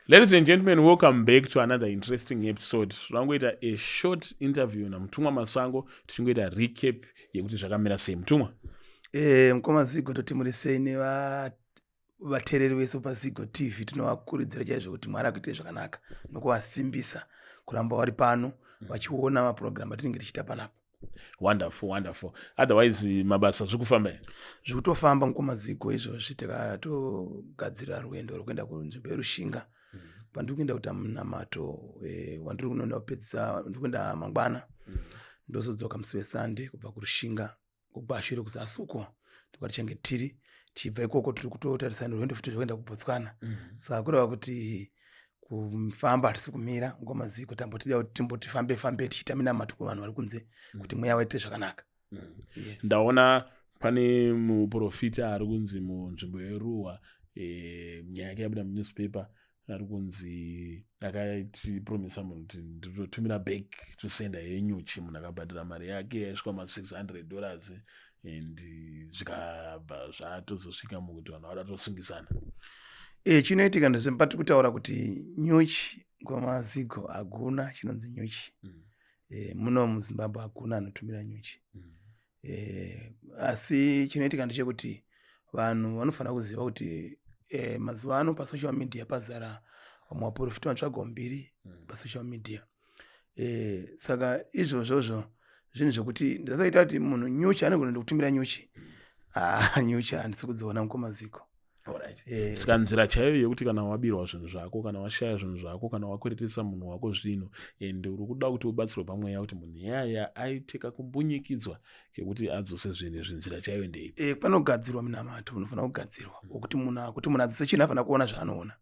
Ladies and gentlemen, welcome back to another interesting episode. Tinangoita a short interview naMutumwa Masango, tichingoita recap yekuti zvakamira sei, Mutumwa. Mukoma Zigo, toti muri sei nevateereri vese paZigo TV? Tinovakurudzira chaizvo kuti Mwari akuitire zvakanaka nokuvasimbisa kuramba vari pano vachiona mapurogiramu atinenge tichiita panapa. Wonderful, wonderful. Otherwise mabasa zviri kufamba here? Zviri kutofamba, mukoma Zigo. Izvozvi takatogadzira rwendo rwekuenda kunzvimbo yeRushinga, kwandiri kuenda kuita munamato wandiri kunoenda kupedzisa. Ndiri kuenda mangwana, ndozodzoka musi weSande kubva kuRushinga, kuGwashu iri kuzasi uko ndokwatichange tiri. Tichibva ikoko tiri kutotarisana rwendo futi rwekuenda kuBotswana. Saka kureva kuti kufamba hatisi kumira, mukoma Zigo. Tambotida kuti timboti fambe fambe tichiita minamato kuvanhu vari kunze kuti mweya waitire zvakanaka. Yes. Ndaona pane muprofita ari kunzi munzvimbo yeRuwa, nyaya yake yabuda munewspaper, ari kunzi akatipromisa munhu kuti ndinotumira back to sender yenyuchi. Munhu akabhadhara mari yake yaisvika ma$600 and zvikabva zvatozosvika mukuti vanhu vada tosungisana. Chinoitika ndezvepatiri kutaura kuti nyuchi, kwaMazigo hakuna chinonzi nyuchi. Muno muZimbabwe hakuna anotumira nyuchi. Asi chinoitika ndechekuti vanhu vanofanira kuziva kuti mazuva ano pasocial media pazara vamwe vaprofita vanotsvagawo mbiri pasocial media. Saka izvozvozvo zvinhu zvekuti ndasaita kuti munhu nyuchi anogona ndikutumira nyuchi. Ah, nyuchi handisi kudziona, mukoma Zigo. Saka nzira chaiyo yekuti kana wabirwa zvinhu zvako, kana washaya zvinhu zvako, kana wakweretesa munhu wako zvinhu and uri kuda kuti ubatsirwe pamweya kuti munhu iyaya aite kakumbunyikidzwa kekuti adzose zvinhu izvi, nzira chaiyo ndeipi? Panogadzirwa minamato unofanira kugadzirwa wekuti munhu, kuti munhu adzose chinhu, anofanira kuona zvaanoona.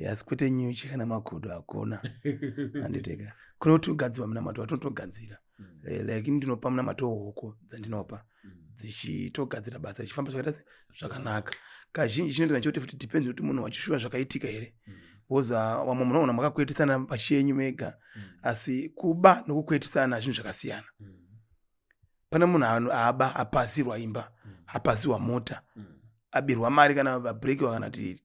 Asi kwete nyuchi kana makodo, hakuna, handiteka. Kune kuti kugadzirwa minamato watinotogadzira. Like ndinopa munamato wehoko dzandinopa dzichitogadzira basa richifamba zvakaita se zvakanaka. Kazhinji chinoita nechekuti futi depends kuti munhu wachishuva zvakaitika here, because vamwe munoona makakwetisana pachenyu mega, asi kuba nokukwetisana zvinhu zvakasiyana. Pane munhu aba, apazirwa imba, apazirwa mota, abirwa mari kana abrekiwa, kana kuti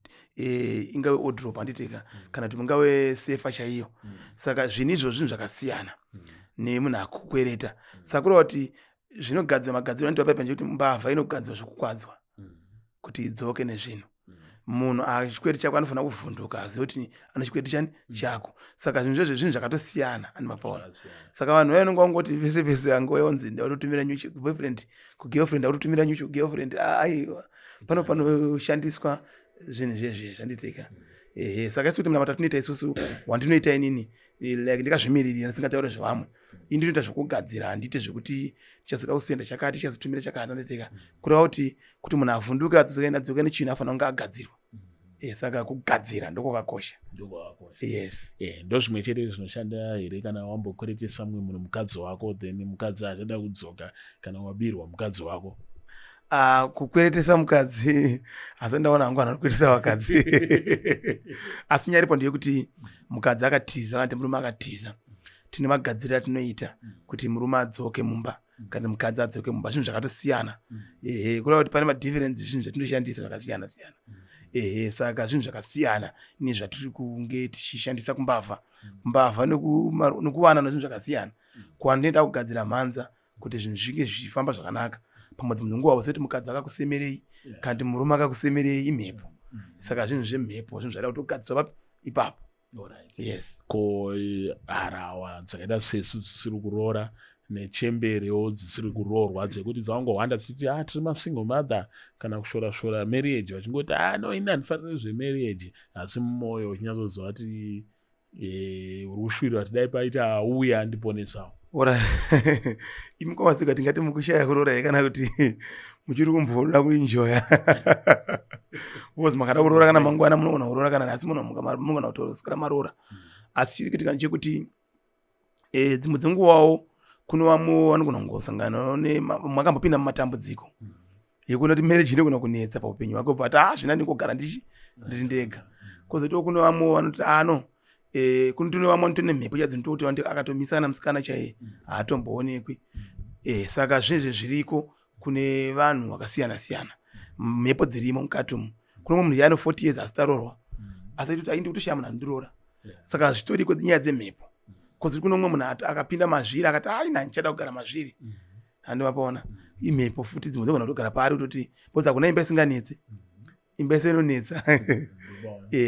ingave wardrobe, handiteka, kana kuti mungave sefa chaiyo. Saka zvinhu izvozvo zvinhu zvakasiyana nemunhu akukwereta. Saka kureva kuti zvinogadzirwa, magadzirwo anoitwa paipa ndechekuti mbavha inogadzirwa zvekukwadzwa kuti idzoke nezvinhu. Munhu achikweti chako anofanira kuvhunduka azive kuti ane chikweti chani chako. Saka zvinhu zvezvo zvinhu zvakatosiyana, ani mapaona? Saka vanhu vaya vanonge vangoti vese vese angouya onzi ndautotumira nyuchi kuboyfriend, kugirlfriend, ndautotumira nyuchi kugirlfriend. Aiwa, pano panoshandiswa zvinhu zvezve, zvanditeka. Ehe, saka isi kuti munamato atinoita isusu, wandinoita inini, like ndikazvimiririra, ndisingataure zvevamwe, ini ndinoita zvekugadzira, handiite zvekuti tichazoda kusenda chakati, tichazotumira chakati, anditeka. Kureva kuti munhu avhunduke adzoke, adzoke nechinhu, afanira kunge agadzirwa. Saka kugadzira ndokwakakosha. Ndokwakakosha. Yes. Ndo zvimwe chete zvinoshanda here kana wambokweretesa mumwe munhu mukadzi wako, then mukadzi achada kudzoka, kana wabirwa mukadzi wako? Kukweretesa mukadzi, asi ndaona hangu vanhu vanokweretesa vakadzi, asi nyaya iripo ndeyekuti mukadzi akatiza kana kuti murume akatiza, tine magadziriro atinoita kuti murume adzoke mumba kana mukadzi adzoke mumba. Zvinhu zvakatosiyana. Ehe, kureva kuti pane madifference, zvinhu zvatinoshandisa zvakasiyana siyana. Ehe, saka zvinhu zvakasiyana nezvatiri kunge tichishandisa kumbavha. Mbavha nekuwana nezvinhu zvakasiyana. Kuwana ndinoita kugadzira mhanza kuti zvinhu zvinge zvichifamba zvakanaka. Pamwe dzimwe nguva usati mukadzi akakusemerei kana kuti murume akakusemerei, imhepo. Saka zvinhu zvemhepo, zvinhu zvada kutogadziswa papi ipapo. Yes. Ko harawa dzakaita sesu dzisiri kuroora nechemberewo dzisiri kuroorwa, dzekuti dzavangohwanda dzichiti, "A, tiri masingle mother," kana kushora shora marriage, vachingoti, "A, no, ini handifariri zvemarriage," asi mumwoyo uchinyatsoziva kuti uri kushuvira kuti dai paita auya andiponesawo? Ora, imi kwavasika, tingati mukushaya kuroora here kana kuti muchiri kumboda kuenjoya? Because makada kuroora kana mangwana munogona kuroora, kana nhasi munomuka munogona kutoswera maroora. Asi chiri kuitika ndechekuti dzimwe dzenguvawo kune vamwe vanogona kungosangana makambopinda mumatambudziko yekuona kuti marriage inogona kunetsa paupenyu hwako, bva ati, "Ah, zvina ndingogara ndichi ndiri ndega." Kwozotiwo kune vamwe vanoti, "Ano." Kune vamwe vanotone mhepo chadzo ndototi vanoti akatomisana musikana chaiye haatomboonekwi. Saka zvinezve zviriko kune vanhu vakasiyana siyana, mhepo dzirimo mukati umu. Kune mumwe munhu yaane 40 years asi taroorwa. Asi aitoti aindi kutoshaya munhu anondiroora. Saka zvitoriko nyaya dzemhepo, cause kune umwe munhu akapinda mazviri akati, "Ai, handichada kugara mazviri." Handivapaona imhepo futi dzimwe dzogona kutogara paari kutoti, because hakuna imba isinganetsi, imba yese inonetsa.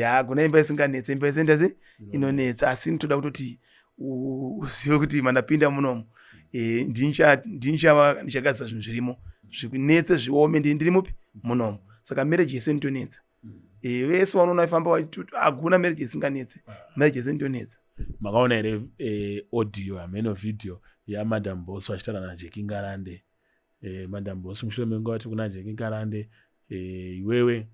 Hakuna imba isinganetsi, imba yese ndase inonetsa. Asi nitoda kutoti uzive kuti mandapinda munomu, ndinichava ndichagadzisa zvinhu zvirimo zvikunetse zviome. Ndiri mupi munomu. Saka marriage yese inotonetsa. Vese vanoona vafamba, hakuna marriage isinganetse, marriage yese inotonetsa. Makaona here audio, hameno video yaMadam Boss vachitaura naJackie Ngarande? Madam Boss mushure menguva vati kuna Jackie Ngarande, "Iwewe,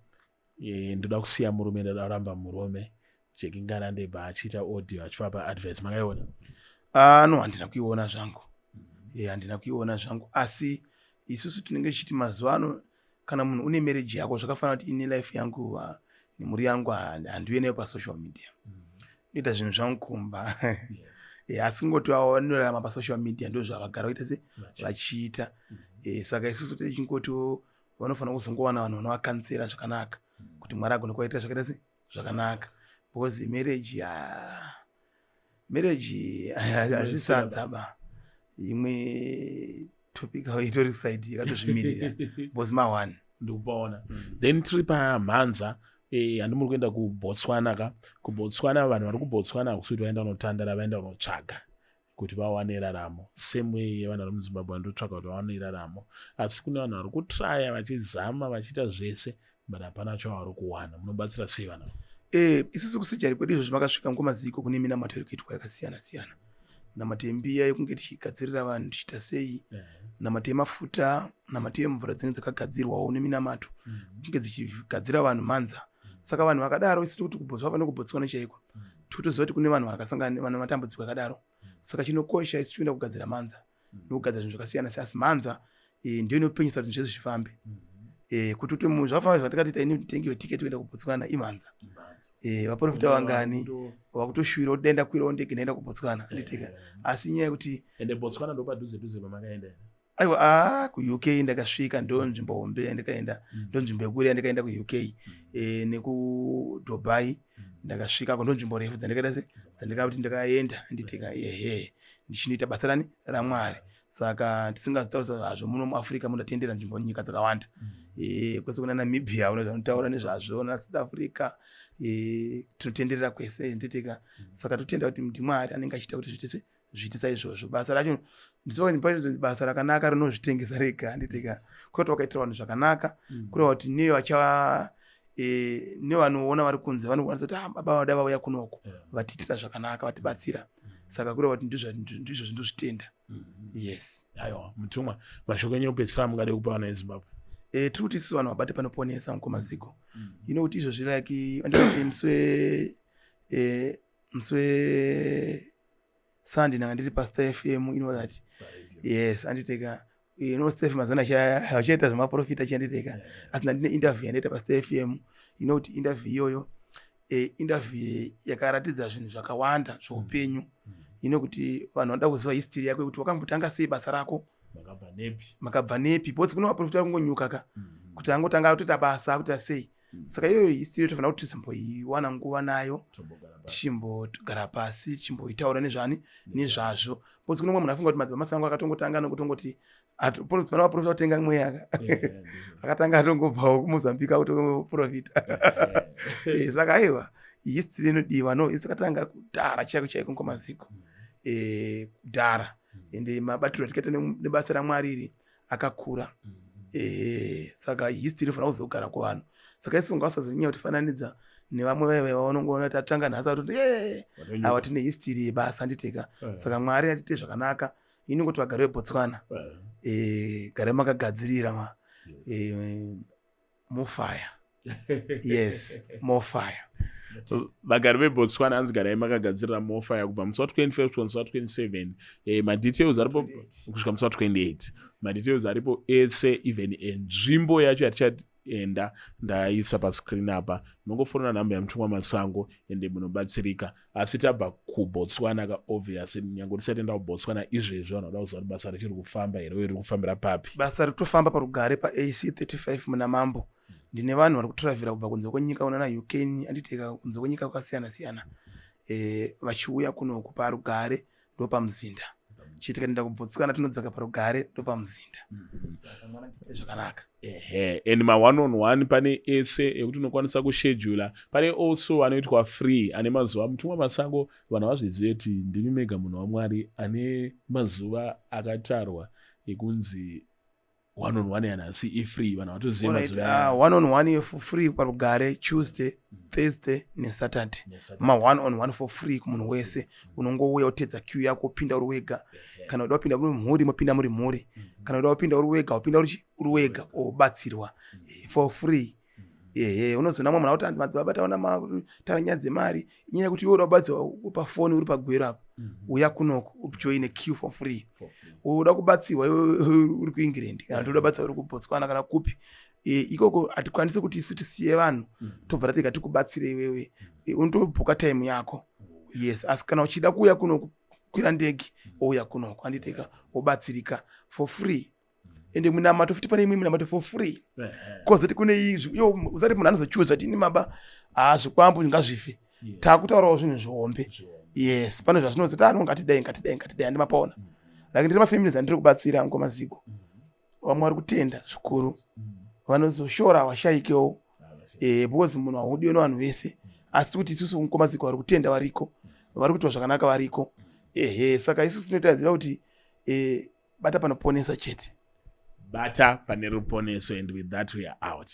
ndoda kusiya murume, ndoda kuramba murume." Jackie Ngarande bva achiita audio achivapa advice. Makaiona? Ah, no, handina kuiona zvangu. Handina kuiona zvangu, asi isusu tinenge tichiti mazuva ano kana munhu une marriage yako, zvakafanira kuti ine life yangu nemhuri yangu, handiuye nayo pasocial media. Inoita zvinhu zvangu kumba. Asi kungoti vanorarama pasocial media ndo zvavagara kuita se vachiita. Saka isusu tichingoti vanofanira kuzongowana vanhu vanovakansera zvakanaka kuti Mwari agone kuvaitira zvakaita se zvakanaka, because marriage, marriage hazvisadza ba. Imwe topic itori side yakatozvimirira, because ma1. Ndikupaona. Then tiri pamhanza, handi muri kuenda kuBotswana ka? KuBotswana, vanhu vari kuBotswana hakusi kuti vaenda kunotandara, vaenda kunotsvaga kuti vawane raramo, same way yevanhu vari muZimbabwe vandotsvaga kuti vawane raramo. Asi kune vanhu vari kutraya, vachizama, vachiita zvese, but hapana chavari kuwana. Munobatsira sei vanhu? Isusu kusurgery kwedu izvozvi makasvika ngomaziko, kune minamato iri kuitwa yakasiyana siyana. Minamato yembiya yekunge tichigadzirira vanhu, tichiita sei, minamato yemafuta, minamato yemvura dzinenge dzakagadzirwawo, neminamato kunge dzichigadzira vanhu mhanza. Saka vanhu vakadaro, isusu kuti kuBotswana, vane kuBotswana chaiko, tikutoziva kuti kune vanhu vakasangana vane matambudziko akadaro. Saka chinokosha, isu tinoenda kugadzira mhanza nokugadzira zvinhu zvakasiyana siyana, asi mhanza ndiyo inopenyesa kuti zvese zvifambe. Kuti kuti munhu zvafamba zvatakati ini nditengewe tiketi kuenda kuBotswana, imhanza. Vaprofita vangani vakutoshuvira kuti dai ndakwirawo ndege ndaenda kuBotswana, anditeka? Asi inyaya yekuti Ende Botswana ndo padhuze dhuze pamakaenda here? Aiwa, a kuUK ndakasvika, ndo nzvimbo hombe yandikaenda, ndo nzvimbo yekure yandikaenda kuUK, nekuDubai ndakasvikako, ndo nzvimbo refu dzandikaita se dzandikati ndakaenda, anditeka? Ehe, ndichinoita basa rani raMwari. Saka tisingazotaurisa hazvo, muno muAfrica mundatendera nzvimbo, nyika dzakawanda, kwese kuna Namibia uno zvanotaura nezvazvo, naSouth Africa, tinotenderera kwese, nditeka? Saka totenda kuti ndiMwari anenge achiita kuti zviite se zviite saizvozvo. Basa racho ndisokani, basa rakanaka rinozvitengesa rega, handiteka? Kureva kuti wakaitira vanhu zvakanaka, kureva kuti nevacha nevanoona vari kunze vanokwanisa kuti, "Ah, baba vada vauya kunoko, vatiitira zvakanaka, vatibatsira." Saka kureva kuti ndizvo zvindozvitenda, yes. Aiwa, mutumwa, mashoko enyu ekupedzisira mungade kupa vana veZimbabwe? Tiri kuti isusu vanhu vabate panoponesa, mukomaziko ino kuti izvozvi, like andinoti musi weSunday ndanga ndiri paStar FM, you know that? Yes, anditeka? Star FM mazana achaita zvemaprofita chianditeka, asi ndandine interview yandaita paStar FM. Kuti interview iyoyo, interview yakaratidza zvinhu zvakawanda zveupenyu, kuti vanhu vanoda kuziva history yako, yekuti wakambotanga sei basa rako, Makabva nepi? Makabva nepi, because kune vaprofita vari kungonyuka ka, kuti angotanga kutoita basa, akuita sei. Saka iyoyo history tofanira kuti tizomboiwana nguva nayo, Tombogara pasi. Tichimbogara pasi, tichimboitaura nezvani nezvazvo, because kune mumwe munhu afunga kuti Madzibaba Masango akatongotanga nokutongoti pana vaprofita kutenga mweya ka. Akatanga atongobvawo kuMozambique akutoprofita. Saka aiwa, history inodiwa. No, isi takatanga kudhara chaiko chaiko, ngomaziko, kudhara. Ende mabatiro atikaita nebasa raMwari iri akakura. Saka history inofanira kuzogara kuvanhu. Saka isu ngasazonyanya kutifananidza nevamwe vaiva vavanongoona kuti atanga nhasi, atoti Watonyuka. Awa tine history yebasa, handiteka? Saka Mwari atiite zvakanaka. Inongoti vagari veBotswana, garai makagadzirira ma mofire, yes, mofire. Vagari veBotswana, hanzi garai makagadzirira mofire kubva musi wa25 kusvika musi wa27. Madetails aripo kusvika musi wa28. Madetails aripo ese, even enzvimbo yacho yatichaenda ndaisa pascreen apa. Munongofonera nhamba yamutumwa Masango ende munobatsirika. Asi tabva kuBotswana ka, obvious nyange tisati enda kuBotswana izvezvi, vanhu vada kuziva kuti basa richiri kufamba here uye riri kufambira papi? Basa rikutofamba parugare, paAC 35 muna Mambo. Ndine vanhu vari kutravhera kubva kunze kwenyika, kunana UK, anditeka kunze kwenyika kwakasiyana siyana, vachiuya kunoku parugare ndopamuzinda. Chii tikaenda kuBotswana, tinodzoka parugare ndopamuzinda. Saka mwana tiite zvakanaka. Ehe, and ma one on one pane ese ekuti unokwanisa kushedula. Pane also anoitwa free ane mazuva. Mutumwa Masango, vanhu vazvizive kuti ndimi mega munhu waMwari ane mazuva akatarwa ekunzi one on one yanhasi ifree, vanhu vatozive mazuva aya. One on one for free parugare, Tuesday, Thursday neSaturday. Nesaturday. Ma one on one for free kumunhu wese. Unongouya utedza queue yako, upinda uri wega. Kana uda kupinda muri mhuri, mopinda muri mhuri. Kana uda kupinda uri wega, upinda uri wega, obatsirwa for free. Ehe, unozoona mumwe munhu akuti anzi madzibaba taona taura nyaya dzemari. Inyaya yekuti iwe uda kubatsirwa pafoni uri pagwero apa, uya kunoku ujoine queue for free. For free. Uda kubatsirwa iwe uri kuEngland, kana kuti uda kubatsirwa uri kuBotswana kana kupi, ikoko hatikwanisi kuti isu tisiye vanhu tobva tatega tikubatsire iwewe. Unotobhuka time yako, yes. Asi kana uchida kuuya kunoku, kwira ndege ouya kunoku, handiteka, wobatsirika for free. Ende munamato futi, pane imwe minamato for free. Kozoti kune izvi, iwo usati munhu anozochuza kuti ini maba, haa, zvikwambo ngazvife. Taakutaurawo zvinhu zvihombe. Yes, pane zvazvinozoti ano, ngatidai, ngatidai, ngatidai, handimapaona. Like ndiri mafamilies andiri kubatsira ngomaziko, vamwe vari kutenda zvikuru, vanozoshora havashaikewo, because munhu haudiwe nevanhu vese. Asi kuti isusu mukomaziko vari kutenda variko, vari kuitwa zvakanaka variko. Ehe, saka isusu tinotaziva kuti bata panoponesa chete. Bata pane ruponeso. And with that we are out.